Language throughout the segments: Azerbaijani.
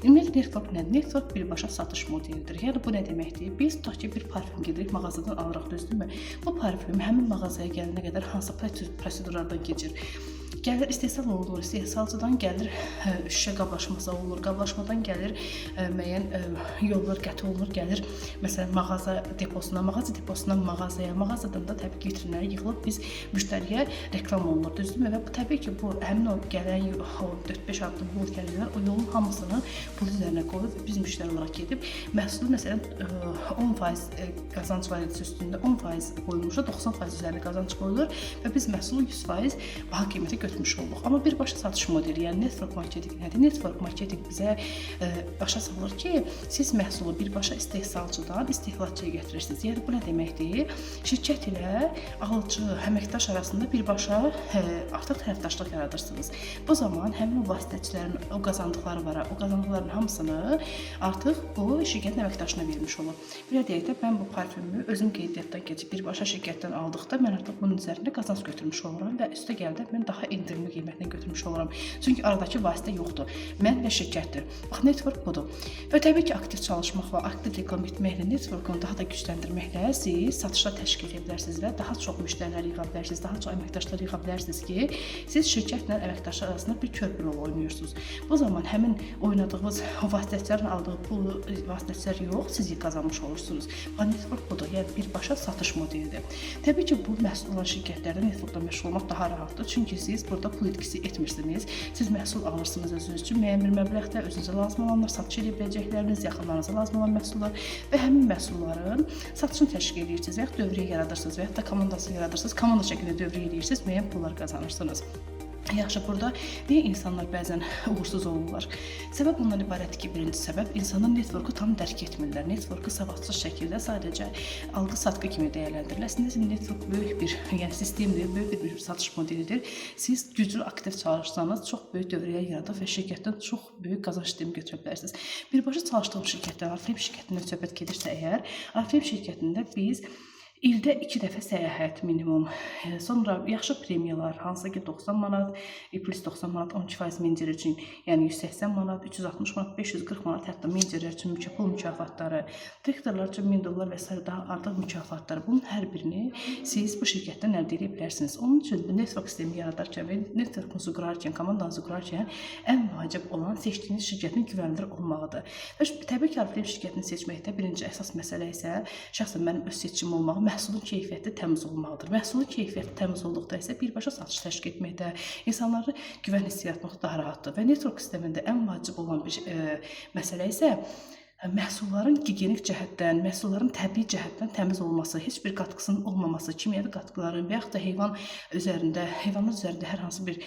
Ümumiyyətlə network nədir? Network birbaşa satış modelidir. Yəni bu nə deməkdir? Biz tutaq ki, bir parfüm gedirik, mağazadan alırıq, düzdürmü? Bu parfüm həmin mağazaya gələnə qədər hansı prosedurlardan keçir? Gəlir istehsal olunur, istehsalçıdan gəlir şüşə qablaşması olunur, qablaşmadan gəlir müəyyən yollar qəti olunur, gəlir məsələn mağaza deposuna, mağaza deposundan mağazaya, mağazadan da təbii ki vitrinlərə yığılıb biz müştəriyə reklam olunur, düzdürmü? Və bu təbii ki, bu həmin o gələn o 4-5 addım yol gəlirlər, o yolun hamısını pul üzərinə qoyub və biz müştəri olaraq gedib məhsulu məsələn 10% qazanc var idisə üstündə 10% qoyulmuşsa 90% üzərinə qazanc qoyulur və biz məhsulu 100% baha qiymətə götürmüş olduq. Amma birbaşa satış modeli, yəni network marketinq nədir? Network marketinq bizə başa salır ki, siz məhsulu birbaşa istehsalçıdan istehlakçıya gətirirsiniz. Yəni bu nə deməkdir? Şirkət ilə alıcı, əməkdaş arasında birbaşa artıq tərəfdaşlıq yaradırsınız. Bu zaman həmin o vasitəçilərin o qazandıqları var, o qazandıqların hamısını artıq bu şirkətin əməkdaşına vermiş olur. Belə deyək də, mən bu parfümü özüm qeydiyyatdan keçib birbaşa şirkətdən aldıqda mən artıq bunun üzərində qazanc götürmüş oluram və üstəgəl də mən daha endirimli qiymətlə götürmüş oluram. Çünki aradakı vasitə yoxdur. Mən və şirkətdir. Bax, network budur. Və təbii ki, aktiv çalışmaqla, aktiv reklam etməklə, networkunu daha da gücləndirməklə siz satışlar təşkil edə bilərsiniz və daha çox müştərilər yığa bilərsiniz, daha çox əməkdaşlar yığa bilərsiniz ki, siz şirkətlə əməkdaşlar arasında bir körpü rolu oynayırsınız. Bu zaman həmin oynadığınız o vasitəçilərin aldığı pulu vasitəçilər yox, siz qazanmış olursunuz. Bax, network budur. Yəni birbaşa satış modelidir. Təbii ki, bu məhsul olan şirkətlərdə networkla məşğul olmaq daha rahatdır. Çünki siz burada pul itkisi etmirsiniz. Siz məhsul alırsınız özünüz üçün müəyyən bir məbləğdə, özünüzə lazım olanlar, satış edə biləcəkləriniz, yaxınlarınıza lazım olan məhsullar və həmin məhsulların satışını təşkil edirsiniz və yaxud dövriyyə yaradırsınız və yaxud da komandasını yaradırsınız. Komanda şəklində dövriyyə edirsiniz, müəyyən pullar qazanırsınız. Yaxşı, burada niyə insanlar bəzən uğursuz olurlar? Səbəb ondan ibarətdir ki, birinci səbəb insanlar networku tam dərk etmirlər. Networku savadsız şəkildə sadəcə alqı-satqı kimi dəyərləndirirlər. Əslində network böyük bir, yəni sistemdir, böyük bir satış modelidir. Siz güclü, aktiv çalışsanız çox böyük dövriyyə yaradıb və şirkətdən çox böyük qazanc sistemi götürə bilərsiniz. Birbaşa çalışdığım şirkətdə, Oriflame şirkətində söhbət gedirsə əgər, Oriflame şirkətində biz İldə 2 dəfə səyahət minimum. Sonra yaxşı premiyalar, hansı ki 90 manat, plus 90 manat 12% menecer üçün, yəni 180 manat, 360 manat, 540 manat, hətta menecerlər üçün pul mükafatları, direktorlar üçün 1000 dollar və sair daha artıq mükafatlar. Bunun hər birini siz bu şirkətdən əldə edə bilərsiniz. Onun üçün də network sistemi yaradarkən və networkunuzu qurarkən, komandanızı qurarkən ən vacib olan seçdiyiniz şirkətin güvənilir olmağıdır. Və təbii ki, Oriflame şirkətini seçməkdə birinci əsas məsələ isə şəxsən mənim öz seçimim olmağı, məhsulun keyfiyyəti təmiz olmalıdır. Məhsulun keyfiyyəti təmiz olduqda isə birbaşa satış təşkil etməkdə, insanlarda güvən hissi yaratmaq daha rahatdır. Və network sistemində ən vacib olan bir məsələ isə məhsulların gigiyenik cəhətdən, məhsulların təbii cəhətdən təmiz olması, heç bir qatqısının olmaması, kimyəvi qatqıların və yaxud da heyvan üzərində, heyvanlar üzərində hər hansı bir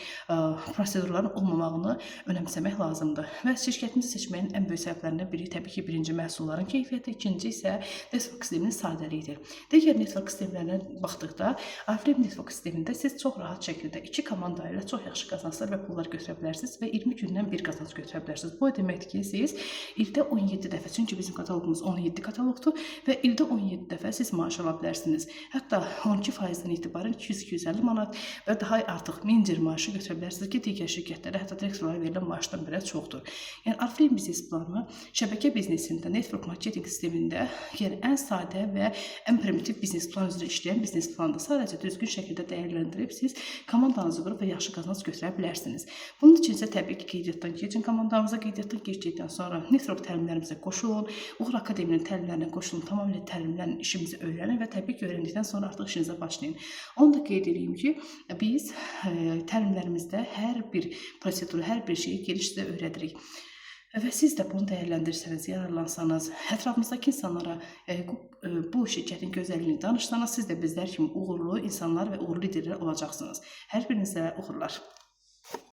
prosedurların olmamağını önəmsəmək lazımdır. Və şirkətimizi seçməyin ən böyük səbəblərindən biri təbii ki, birinci məhsulların keyfiyyəti, ikinci isə network sisteminin sadəliyidir. Digər network sistemlərinə baxdıqda, Oriflame network sistemində siz çox rahat şəkildə iki komanda ilə çox yaxşı qazanclar və pullar götürə bilərsiniz və 20 gündən bir qazanc götürə bilərsiniz. Bu o deməkdir ki, siz ildə 17 dəfə, çünki bizim kataloqumuz 17 kataloqdur və ildə 17 dəfə siz maaş ala bilərsiniz. Hətta 12%-dən etibarən 200-250 manat və daha artıq menecer maaşı götürə bilərsiniz ki, digər şirkətlərdə hətta direktorlara verilən maaşdan belə çoxdur. Yəni Oriflame biznes planı şəbəkə biznesində, network marketing sistemində, yəni ən sadə və ən primitiv biznes plan üzrə işləyən biznes plandır. Sadəcə düzgün şəkildə dəyərləndirib siz komandanızı qurub və yaxşı qazanc götürə bilərsiniz. Bunun üçün isə təbii ki, qeydiyyatdan keçin, komandamıza qeydiyyatdan keçdikdən sonra network təlimlərimizə qoşulun, Uğur Akademinin təlimlərinə qoşulun, tamamilə təlimlərlə işimizi öyrənin və təbii ki, öyrəndikdən sonra artıq işinizə başlayın. Onu da qeyd edeyim ki, biz təlimlərimizdə hər bir proseduru, hər bir şeyi geniş sizə öyrədirik. Və siz də bunu dəyərləndirsəniz, yararlansanız, ətrafınızdakı insanlara bu şirkətin gözəlliyini danışsanız, siz də bizlər kimi uğurlu insanlar və uğurlu liderlər olacaqsınız. Hər birinizə uğurlar.